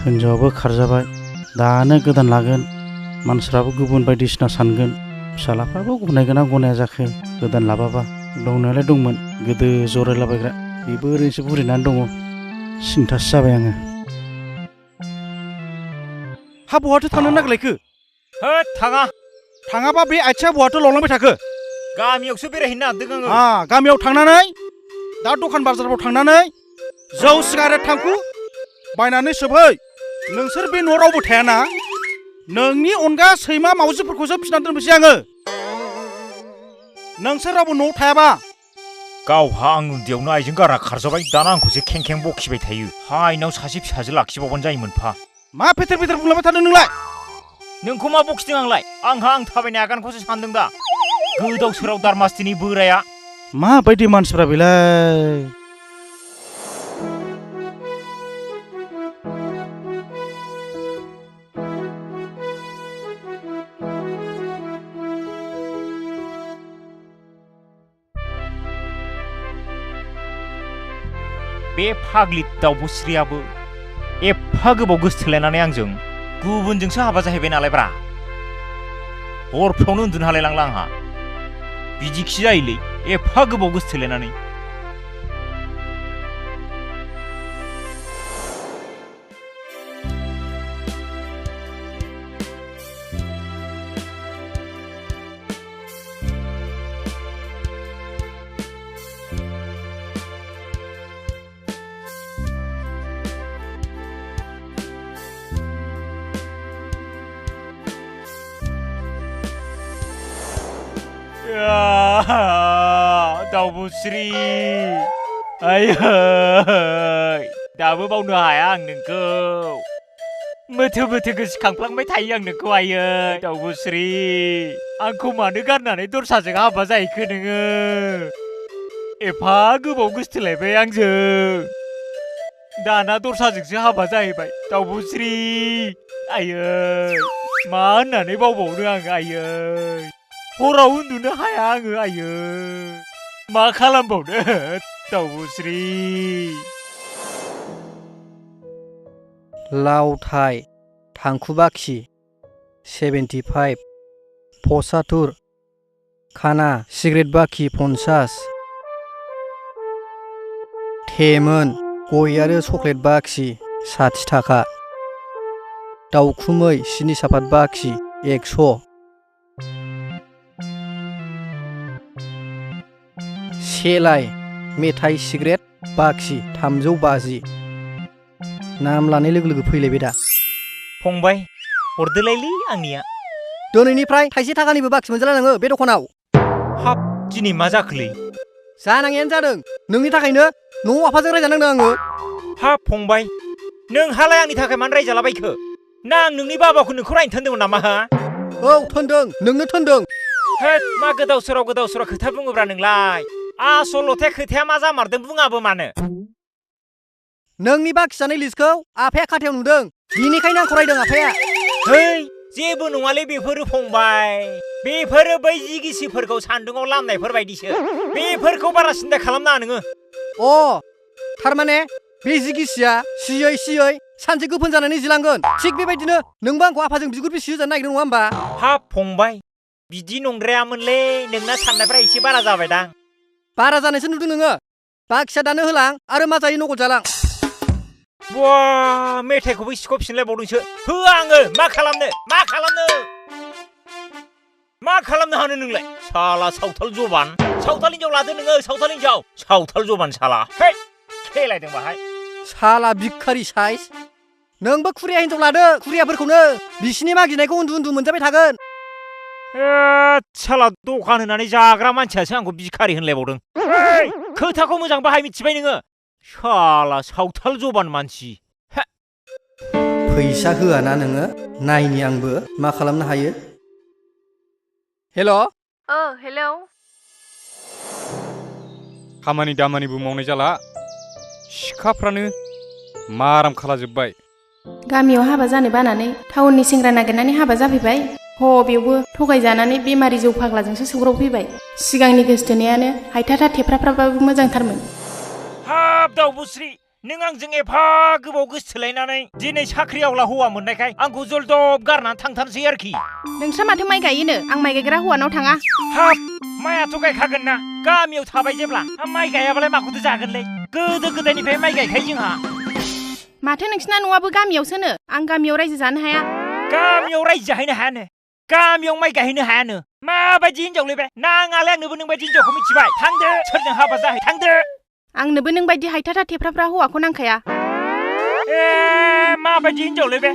हिन्जावाबो खारजाबाय दानो गोदान लागोन मानसिफ्राबो गुबुन बायदिसिना सानगोन फिसालाफ्राबो गनायगोना गनाया जाखो गोदान लाबाबा दंनायालाय दंमोन गोदो जरायलाबायग्रा बेबो ओरैनोसो बुरैनानै दङ सिन्थासो जाबाय आङो हा बहाथो थांनो नागिरलायखो होद थाङाबा बे आथिङा बहाथो लावलांबाय थाखो गामियावसो बेरायहैनो नागिरदों आङो गामियाव थांनानै दा दखान बाजारफ्राव थांनानै जौ सिगारेट थांखु बायनानै सोबहै नोंसोर बे न'आव रावबो थायाना नोंनि अनगा सैमा मावजिफोरखौसो फिसिनानै दोनबोसै आङो नोंसोर रावबो न'आव थायाबा गावहा आं उन्दैयावनो आइजों गारा खारजाबाय दाना आंखौसो खें बखिबाय थायो हायनाव सासे फिसाजो लाखिबावबानो जायोमोनफा मा फेथेर फेथेर बुंलाबाय थादों नोंलाय नोंखौ मा बखिदों आंलाय आं थाबायनाय आगानखौसो सानदों दा गोदाव सोराव दारमासथिनि बोराया माबायदि मानसिफ्रा बेलाय बे फाग्लि दाउब'स्रियाबो एफा गोबाव गोसोथोलायनानै आंजों गुबुनजोंसो हाबा जाहैबाय नालायब्रा हरफ्रावनो उन्दुनो हालायलांला आंहा बिदिखि जायोलै एफा गोबाव गोसोथोलायनानै दाउब'स्रि आयै दाबो बावनो हाया आं नोंखौ मोथो गोसोखांफ्लांबाय थायो आं नोंखौ आयै दाउब'स्रि आंखौ मानो गारनानै दस्राजों हाबा जाहैखो नोङो एफा गोबाव गोसोथोलायबाय आंजों दाना दस्राजोंसो हाबा जाहैबाय दाउब'स्रि आयै मा होननानै बावबावनो आं आयै हराव उन्दुनो हाया आङो आयै मा खालामबावनो दाउब'स्रि लावथाय थांखु बाखि 75 पसातुर खाना सिगारेट बाखि 50 थेमोन गय आरो चक्लेट बाखि 60 थाखा दाउखुमै सिनि सापात बाखि 100 सेलाय मेथाइ सिगारेट बाखि 350 नाम लानाय लोगो फैलायबाय दा फंबाय हरदोलायलै आंनिया दिनैनिफ्राय थाइसे थाखानिबो बाखि मोनजाला नोङो बे दखानाव हाब दिनै मा जाखोलै जानाङैयानो जादों नोंनि थाखायनो न'आव आफाजों रायजानांदों आङो हाब फंबाय नोंहालाय आंनि थाखाय मानो रायजालाबायखो ना आं नोंनि बाबाखौ नोंखौ रायनो थोनदोंमोन नामा हा औ थोनदों नोंनो थोनदों होद मा गोदाव सोराव खोथा बुङोब्रा नोंलाय आसलथे खोथाया मा जामारदों बुङाबो मानो नोंनि बाखि जानाय लिस्टखौ आफाया खाथायाव नुदों बेनिखायनो आंखौ रायदों आफाया है जेबो नङालै बेफोरो फंबाय बेफोरो बै जिगिसिफोरखौ सान्दुङाव लामनायफोर बायदिसो बेफोरखौ बारा सिन्था खालामनाङा नोङो अ थारमाने बे जिगिसिया सियै सानसे गोफोन जानानै जिलांगोन थिग बेबायदिनो नोंबो आंखौ आफाजों बिगुर बिसि होजानो नागिरदों नङा होमबा हाब फंबाय बिदि नंद्रायामोनलै नोंना साननायफ्रा एसे बारा जाबायदां बारा जानायसो नुदों नोङो बाखिया दानो होलां आरो मा जायो नगद जालां बा मेथाइखौबो सिख'फिनलायबावदोंसो होआ आङो मा खालामनो हानो नोंलाय साला सावथाल जबान सावथाल हिनजाव लादो नोङो सावथाल जबान साला है खेलायदों बाहाय साला भिखारि साइज नोंबो खुरिया हिनजाव लादो खुरियाफोरखौनो बिसिनि मागिनायखौ उन्दु मोनजाबाय थागोन साला दखान होनानै जाग्रा मानसियासो आंखौ भिखारि होनलायबावदों खोथाखौ मोजां बाहाय मिथिबाय नोङो साला सावथाल जबान मानसि फैसा होआ ना नोङो नायनि आंबो मा खालामनो हायो हेल' हेल' खामानि दामानिबो मावनाय जाला सिखाफ्रानो माराम खालाजोब्बाय गामियाव हाबा जानो बानानै टाउननि सेंग्रा नागिरनानै हाबा जाफैबाय बेवबो थगायजानानै बेमारि जौ फाग्लाजोंसो सौग्रावफैबाय सिगांनि गोसोथोनायानो हायथाथा थेफ्राफ्राबाबो मोजांथारमोन हाब दाउब'स्रि नों आंजों एफा गोबाव गोसोथोलायनानै दिनै साख्रिआवला हौवा मोननायखाय आंखौ जलदब गारनानै थांथारसै आरोखि। नोंस्रा माथो माइ गायोनो आं माइ गायग्रा हौवानाव थाङा। हाब माइआथ' गायखागोन ना गामियाव थाबाय जेब्ला माइ गायाबालाय माखौथो जागोनलै गोदो गोदायनिफ्राय माइ गायखायो जोंहा। माथो नोंसिना न'आबो गामियावसोनो आं गामियाव रायजो जानो हाया। गामियाव रायजो जाहैनो हायानो गामियाव माइ गायहैनो हायानो माबायदि हिनजावलै बे नाङालै आंनोबो नोंबायदि हिनजावखौ मिथिबाय थांदो सोरजों हाबा जाहै थांदो। आंनोबो नोंबायदि हायथाथा थेफ्राफ्रा हौवाखौ नांखाया। माबायदि हिनजावलै बे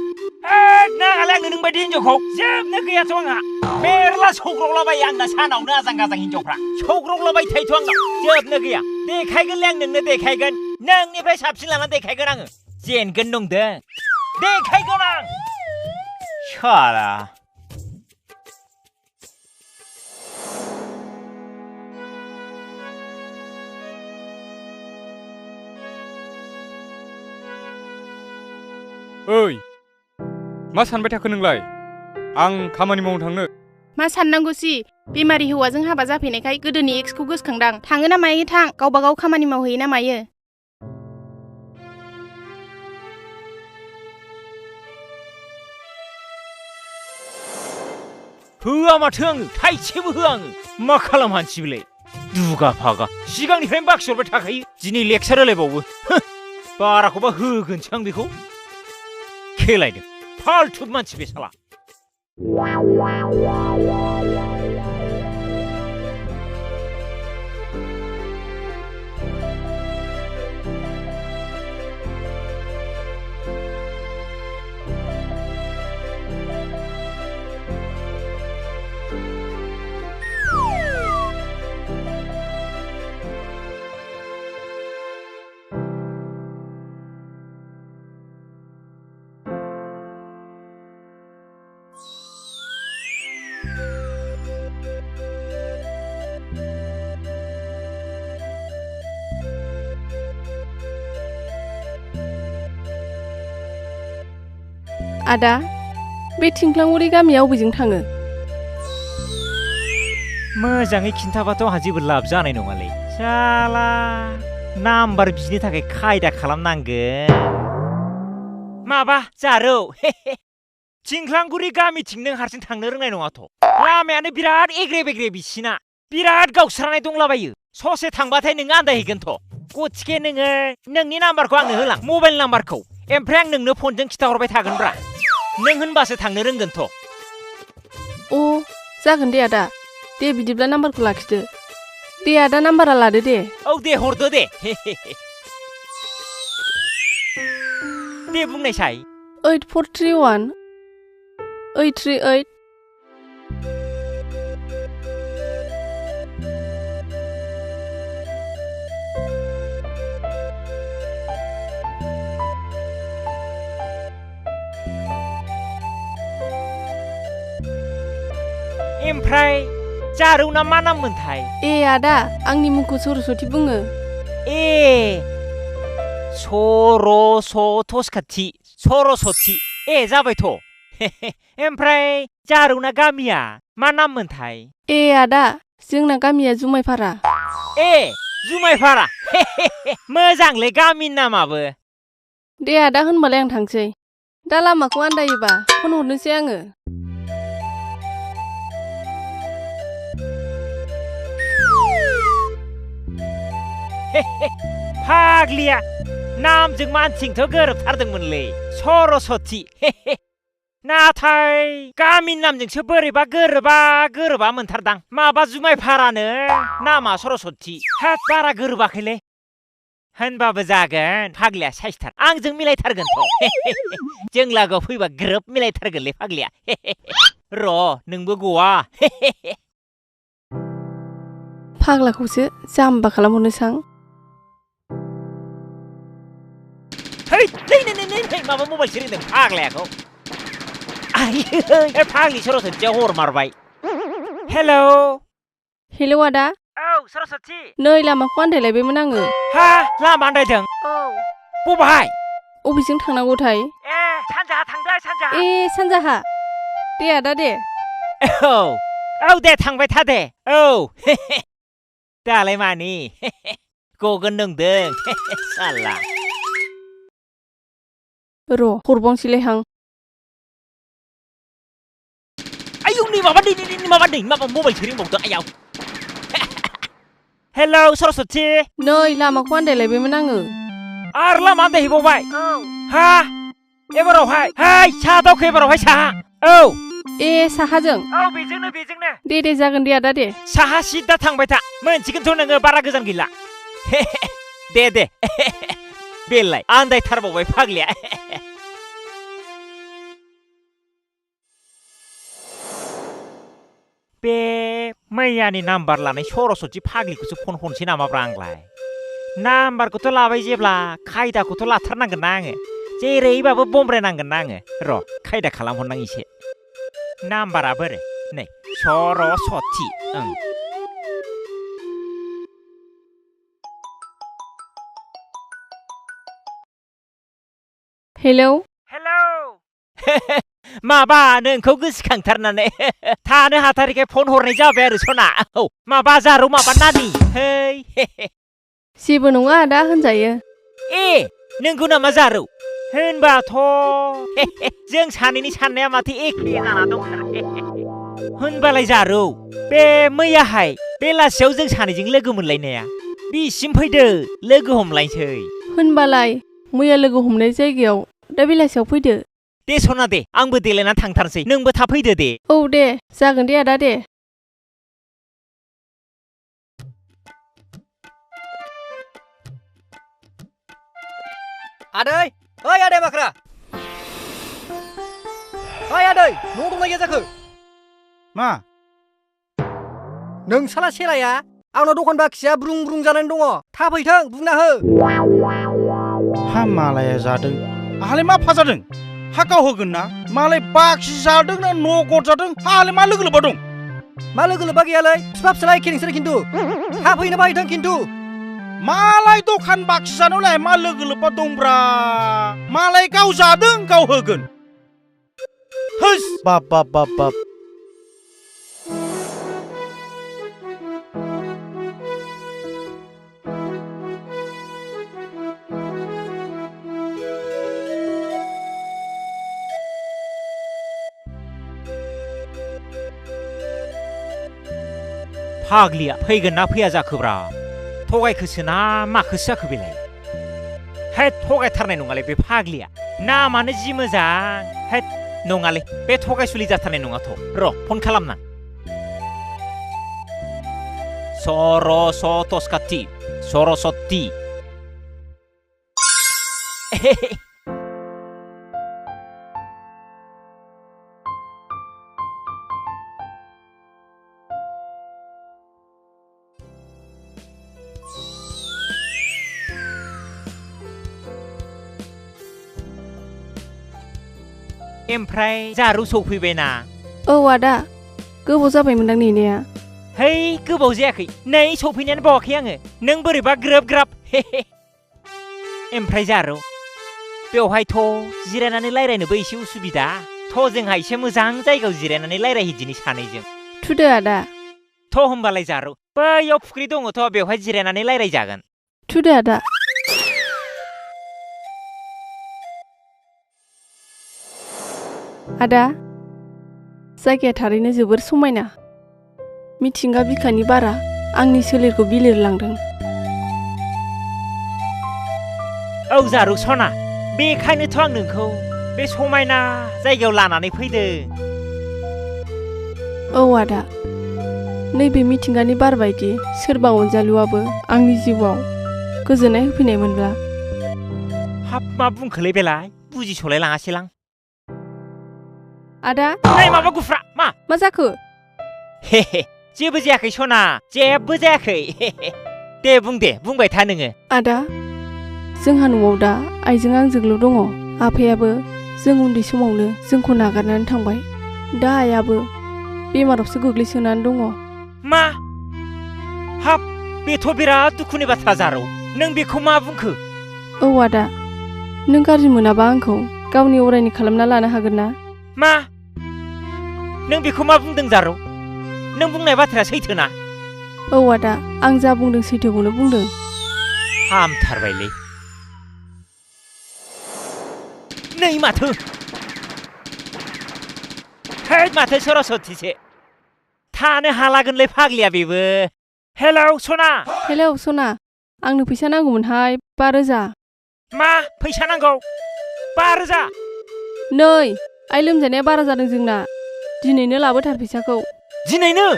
नाङालै आंनो नोंबायदि हिनजावखौ जोबनो गैयाथ' आंहा मेरला सौग्रावलाबायो आंना सानावनो आजां गाजां हिनजावफ्रा सौग्रावलाबाय थायोथ' आंनाव जोबनो गैया। देखायगोनलै आं नोंनो देखायगोन नोंनिफ्राय साबसिन लाना देखायगोन आङो जेनगोन नंदों देखायगोन आं साला। ओइ मा सानबाय थाखो नोंलाय आं खामानि मावनो थांनो। मा साननांगौसि बेमारि हौवाजों हाबा जाफैनायखाय गोदोनि एक्सखौ गोसोखांदां थाङो ना मायो थां गावबा गाव खामानि मावहैयो ना मायो। होआ माथो आङो थाइसेबो होआ आङो मा खालाम हानसि बेलाय दुगा फागा सिगांनिफ्रायनो बाखिहरबाय थाखायो दिनै लेक्सार होलायबावो बाराखौबा होगोनसो आं बेखौ खेलायदों फाल्थु मानसि बे साला। आदा बे थिंख्लांगुरि गामिया अबेजों थाङो? मोजाङै खिन्थाबाथ' आंहा जेबो लाब जानाय नङालै साला नाम्बार बिनो थाखाय खायदा खालामनांगोन। माबा जारौ थिंख्लांगुरि गामिथिं नों हारसिं थांनो रोंनाय नङाथ' लामायानो बिराद एग्रे बेग्रे बिसिना बिराद गावस्रानाय दंलाबायो ससे थांबाथाय नोङो आन्दायहैगोनथ'। गथिखे नोङो नोंनि नाम्बारखौ आंनो होलां मबाइल नाम्बारखौ ओमफ्राय आं नोंनो फनजों खिथाहरबाय थागोनब्रा नों होनबासो थांनो रोंगोनथ'। अ जागोन दे आदा दे बिदिब्ला नाम्बारखौ लाखिदो दे आदा नाम्बारा लादो दे। औ दे हरदो दे दे बुंनायसाय 8431 838 ओमफ्राय जारौना मा नाम मोनथाय? ए आदा आंनि मुंखौ सरस्वती बुङो। ए सरस्वती सरस्वती ए जाबायथ'। ओमफ्राय जारौना गामिया मा नाम मोनथाय? ए आदा जोंना गामिया जुमायपारा। ए जुमायपारा मोजांलै गामिनि नामाबो। दे आदा होनबालाय आं थांसै दा लामाखौ आन्दायोबा फन हरनोसै आङो। फाग्लिया नामजों मानसिजोंथ' गोरोबथारदोंमोनलै सरस्वती नाथाय गामिनि नामजोंसो बोरैबा गोरोबा मोनथारदां माबा जुमायपारानो नामा सरस्वती हाब बारा गोरोबाखैलै होनबाबो जागोन फाग्लिया साइसथार आंजों मिलायथारगोनथ' जों लागोआव फैबा ग्रोब मिलायथारगोनलै फाग्लिया र' नोंबो गवा फाग्लाखौसो जाम्बा खालामहरनोसां। नै माबा मबाइल सेरदों फाग्लायाखौ आयै फाग्लि सरस्वतीया हरमारबाय। हेलौ हेलौ आदा औ सरस्वती नै लामाखौ आन्दायलायबायमोन आङो। हा लामा आन्दायदों? औ बबेहाय? अबेजों थांनांगौथाय? ए सानजाहा थांदो सानजाहा। ए सानजाहा दे आदा दे। औ दे थांबाय था दे औ दालाय मानि गगोन नंदों साला र' हरबावनोसैलाय हां आयौ नै माबा मबाइलसो रिंबावदो आयाव हेलौ सरस्वती नै लामाखौ आन्दायलायबायमोन आङो आरो लामा आन्दायहैबावबाय हा एबारावहाय हाय साहा दावखो एबारावहाय साहा औ ए साहाजों औ बेजोंनो दे जागोन दे आदा दे साहा सिदा थांबाय था मोनसिगोनथ' नोङो बारा गोजान गैला दे बेलाय आन्दायथारबावबाय फाग्लिया बे मैयानि नाम्बार लानाय सरस्वती फाग्लिखौसो फन हरनोसै नामाब्रा आंलाय नाम्बारखौथ' लाबाय जेब्ला खायदाखौथ' लाथारनांगोन ना आङो जेरैबाबो बमब्रायनांगोन ना आङो र' खायदा खालामहरनां एसे नाम्बारा बोरो नै सरस्वती ओं हेलौ माबा नोंखौ गोसोखांथारनानै थानो हाथारिखाय फन हरनाय जाबाय आरो सना औ माबा जारौ माबा नानि है जेबो नङा आदा होनजायो ए नोंगौ नामा जारौ होनबाथ' जों सानैनि साननाया माथो एखे जाना दंथारो होनबालाय जारौ बे मैयाहाय बेलासियाव जों सानैजों लोगो मोनलायनाया बिसिम फैदो लोगो हमलायसै होनबालाय मैया लोगो हमनाय जायगायाव दा बेलासियाव फैदो दे सना दे आंबो देलायना थांथारसै नोंबो थाब फैदो दे औ दे जागोन दे आदा दे आदै ओइ आदै माख्रा ओइ आदै न'आव दंना गैया जाखो मा नों साला सेलाया आंनाव दखान बाखिया ब्रुं ब्रुं जानानै दङ थाब फैथों बुंना हो हा मालाया जादों आहालाय मा फाजादों हा गाव होगोन ना मालाय बाखि जादों ना नगद जादों आहालाय मा लोगो लोब्बा दं मा लोगो लोब्बा गैयालै फिफा फिसाला एखे नोंसोर खिन्थु थाब फैनो बाहायथों खिन्थु मालाय दखान बाखि जानायावलाय मा लोगो लोब्बा दंब्रा मालाय गाव जादों गाव होगोन होस बाब फाग्लिया फैगोन ना फैया जाखोब्रा थगायखोसो ना माखोसो जाखो बेलाय हैद थगायथारनाय नङालै बे फाग्लिया नामानो जि मोजां हैद नङालै बे थगायसुलि जाथारनाय नङाथ' र' फन खालामना सरस्वती ओमफ्राय जारौ सौफैबायना औ आदा गोबाव जाबायमोनदां नेनाया है गोबाव जायाखै नै सौफैनायानो बावाखै आङो नों बोरैबा ग्राब ओमफ्राय जारौ बेवहायथ' जिरायनानै रायज्लायनोबो एसे उसुबिदा थ' जोंहा एसे मोजां जायगायाव जिरायनानै रायज्लायहैदिनि सानैजों थुदो आदा थ' होमबालाय जारौ बैयाव फुख्रि दङथ' बेवहाय जिरायनानै रायज्लायजागोन थुदो आदा आदा जायगाया थारैनो जोबोर समायना मिथिंगा बिखानि बारा आंनि सोलेरखौ बिलिरलांदों औ जारौ सना बेखायनोथ' आं नोंखौ बे समायना जायगायाव लानानै फैदों औ आदा नैबे मिथिंगानि बार बायदि सोरबा अनजालुआबो आंनि जिउआव गोजोननाय होफैनाय मोनब्ला हाब मा बुंखोलै बेलाय बुजिस'लाय लाङासैलां आदा नै माबा गुफ्रा मा जाखो जेबो जायाखै सना जेबो जायाखै दे बुंबाय था नोङो आदा जोंहा न'आव दा आइजों आंजोंल' दङ आफायाबो जों उन्दै समावनो जोंखौ नागारनानै थांबाय दा आइयाबो बेमारावसो गोग्लैसोनानै दङ मा हाब बेथ' बिराद दुखुनि बाथ्रा जारौ नों बेखौ मा बुंखो औ आदा नों गाज्रि मोनाबा आंखौ गावनि अरायनि खालामना लानो हागोन ना मा नों बेखौ मा बुंदों जारौ नों बुंनाय बाथ्राया सैथो ना औ आदा आं जा बुंदों सैथोखौनो बुंदों हामथारबायलै नै माथो है माथो सरस्वतीसो थानो हालागोनलै फाग्लिया बेबो हेलौ सना हेलौ सना आंनो फैसा नांगौमोनहाय 5,000 मा फैसा नांगौ 5,000 नै आइ लोमजानाया बारा जादों जोंना दिनैनो लाबोथार फैसाखौ दिनैनो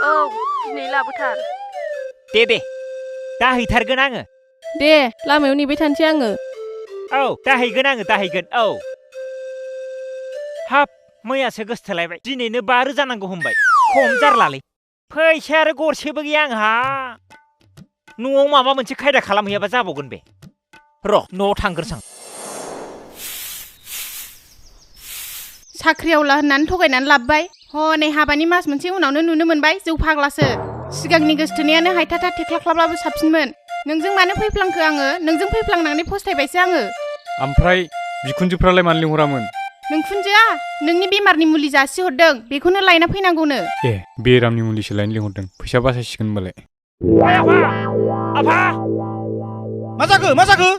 औ दिनै लाबोथार दे दाहैथारगोन आङो दे लामायाव नेबाय थानोसै आङो औ दाहैगोन औ हाब मैयासो गोसथोलायबाय दिनैनो 5,000 नांगौ होनबाय खम जारलालै फैसाया आरो गरसेबो गैया आंहा न'आव माबा मोनसे खायदा खालामहैयाबा जाबावगोन बे र' न'आव थांग्रोसां साख्रिआवला होननानै थगायनानै लाबोबाय हनै हाबानि मास मोनसे उनावनो नुनो मोनबाय जौ फाग्लासो सिगांनि गोसथोनायानो हायथाथा थेख्लाख्लाब्लाबो साबसिनमोन नोंजों मानो फैफ्लांखो आङो नोंजों फैफ्लांनानै फस्थायबायसो आङो ओमफ्राय बिखुनजोफ्रालाय मानो लिंहरामोन नोंखुनजोआ नोंनि बेमारनि मुलि जासिहरदों बेखौनो लायना फैनांगौनो ए बेरामनि मुलिसो लायनो लिंहरदों फैसा बासायसिगोन होनबालाय आफा मा जाखो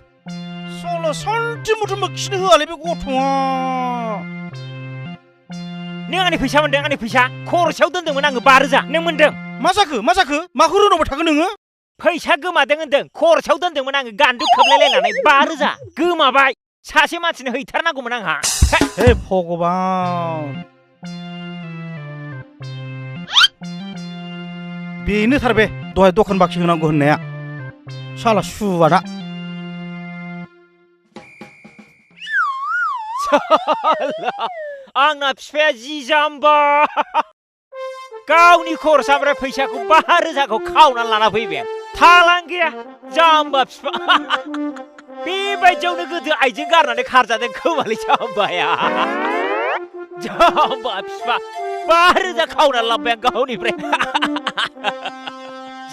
सल' सान्थि मथनबो खिनो होआलै बे गथ'आ नों आंनि फैसा मोनदों आंनि फैसा खरसायाव दोनदोंमोन आङो 5,000 नों मोनदों मा जाखो माखौ रोनावबाय थागोन नोङो फैसा गोमादों होनदों खरसायाव दोनदोंमोन आङो गान्दु खोबलायलायनानै 5,000 गोमाबाय सासे मानसिनो हैथारनांगौमोन आंहा हे भगबान बेनोथार बे दहाय दखान बाखि होनांगौ होननाया साला सुवादा आंना बिफाया जि जाम्बा गावनि खरसानिफ्राय फैसाखौ 5,000खौ खावनानै लाना फैबाय थालां गैया जाम्बा बिफा बेबायदियावनो गोदो आइजों गारनानै खारजादों खोमालै जाम्बाया जाम्बा बिफा 5,000 खावनानै लाबोबाय आं गावनिफ्राय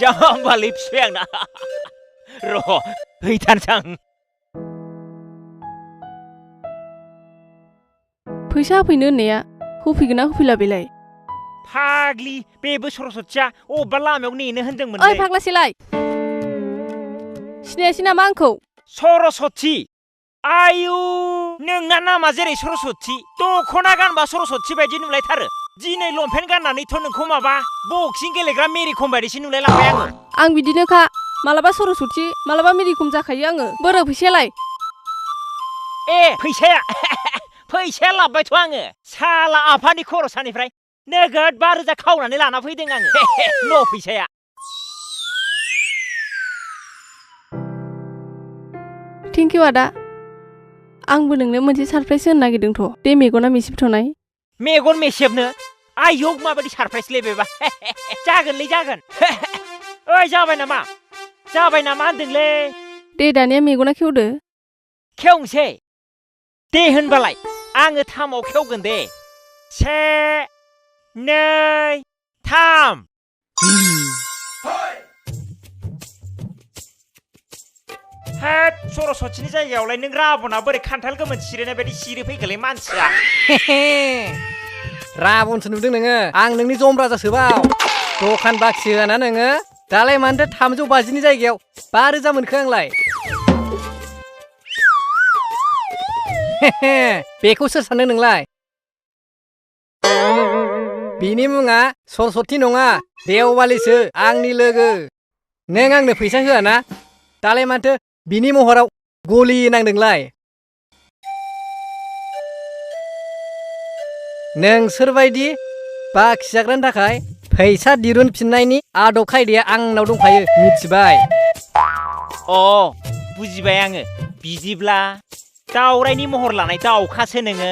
जाम्बालै बिफाया आंना र' हैथारसै आं फैसा होफैनो होननाया होफैगोन ना होफैला बेलाय फाग्लि बेबो सरस्वतीया अबेबा लामायाव नेनो होनदोंमोन ओइ फाग्लासेलाय सिनायासै नामा आंखौ सरस्वती आयु नोंना नामा जेरै सरस्वती दख'ना गानबा सरस्वती बायदि नुलायथारो दिनै लंपेन्ट गाननानैथ' नोंखौ माबा बक्सिं गेलेग्रा मेरि कम बायदिसो नुलायलांबाय आङो आं बिदिनोखा मालाबा सरस्वती मालाबा मेरि कम जाखायो आङो बोरो फैसायालाय ए फैसाया लाबबायथ' आङो साला आफानि खरसानिफ्राय नोगोद 5,000 खावनानै लाना फैदों आङो न' फैसाया थेंक इउ आदा आंबो नोंनो मोनसे सारप्राइज होनो नागिरदोंथ' दे मेगना मेसेबथ'नाय मेगन मेसेबनो आयौ माबायदि सारप्राइजलै बेबा जागोनलै जागोन ओइ जाबाय नामा होनदोंलै दे दानिया मेगना खेवदो खेवनोसै दे होनबालाय आङो 3आव खेवगोन दे 1 2 3 हेद सरस्वतीनि जायगायावलाय नों राबना बोरै खान्थाल गोमोन सिरिनाय बायदि सिरि फैगोलै मानसिया राबनसो नुदों नोङो आं नोंनि जमराजासोबाव दखान बाखि होआना नोङो दालाय मानोथो 350नि जायगायाव 5,000 मोनखो आंलाय बेखौ सोर सानदों नोंलाय बिनि मुङा सरस्वती नङा देवबालिसो आंनि लोगो नों आंनो फैसा होआना दालाय माथो बिनि महराव गलि नांदोंलाय नोंसोरबायदि बाखि जाग्रानि थाखाय फैसा दिरुनफिननायनि आदब खायदाया आंनाव दंखायो मिथिबाय बुजिबाय आङो बिदिब्ला दावरायनि महर लानाय दावखासो नोङो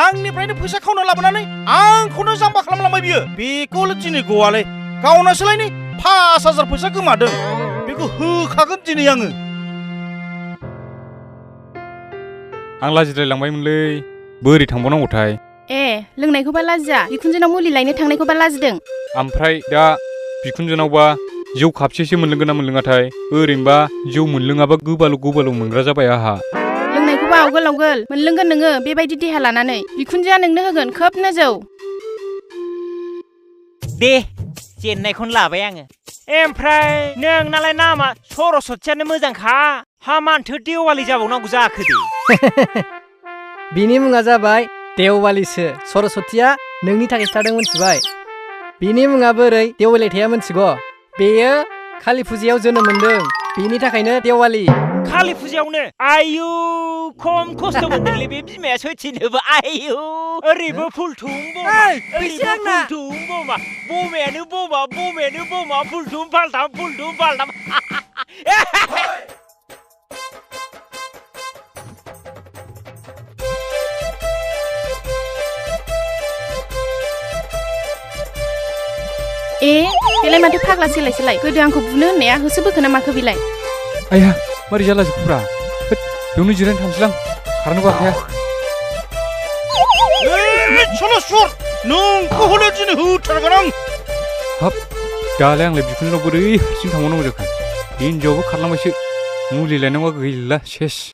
आंनिफ्रायनो फैसा खावना लाबोनानै आंखौनो जाम्बा खालामलांबाय बियो बेखौल' दिनै गवालै गावनासोलाय नै 5,000 फैसा गोमादों बेखौ होखागोन दिनै आङो आं लाजिलायलांबायमोनलै बोरै थांबावनांगौथाय ए लोंनायखौबा लाजिया बिखुनजोनाव मुलि लायनो थांनायखौबा लाजिदों ओमफ्राय दा बिखुनजोनावबा जौ खापसेसो मोनलोंगोन ना मोनलोङाथाय ओरैनोबा जौ मोनलोङाबा गोबाल' मोनग्रा जाबाय आहा लोंनायखौबा आवगोल मोनलोंगोन नोङो बेबायदि देहा लानानै बिखुनजोआ नोंनो होगोन खोबनो जौ दे जेननायखौनो लाबाय आङो ओमफ्राय नोंनालाय नामा सरस्वतीयानो मोजांखा हा मानथो देवालि जाबावनांगौ जाखो दे? बिनि मुङा जाबाय देववालिसो। सरस्वतीया नोंनि थाखाय खिथादों मिथिबाय। बिनि मुङा बोरै देववालि थाया मिथिगौ? बेयो कालि फुजायाव जोनोम मोनदों, बिनि थाखायनो देववालि। कालि फुजायावनो? आयु खम खस्थ' मोनदोंलै बे बिमाया सैथिनोबो। आयु ओरैबो फुलथुम बमा, ओरैबो फुलथुम बमा, बमायानो बमा, फुलथुम फालथाम। बेलाय माथो फाग्ला सोलाय गोदो आंखौ बुनो होननाया होसो बोखोना माखो बेलाय? आया मारै जालाजोबखोब्रा? बेयावनो जिरायनो थानोसैलां, खारनोबो हाखाया। सल'सर नोंखौ हले दिनै होथारगोन आं। हाब दालाय आंलाय बिखुनजोनाव बोरै हारसिं थांबावनांगौ जाखो? हिनजावाबो खारलांबायसो, मुलि लायनांगौआ गैला सेस।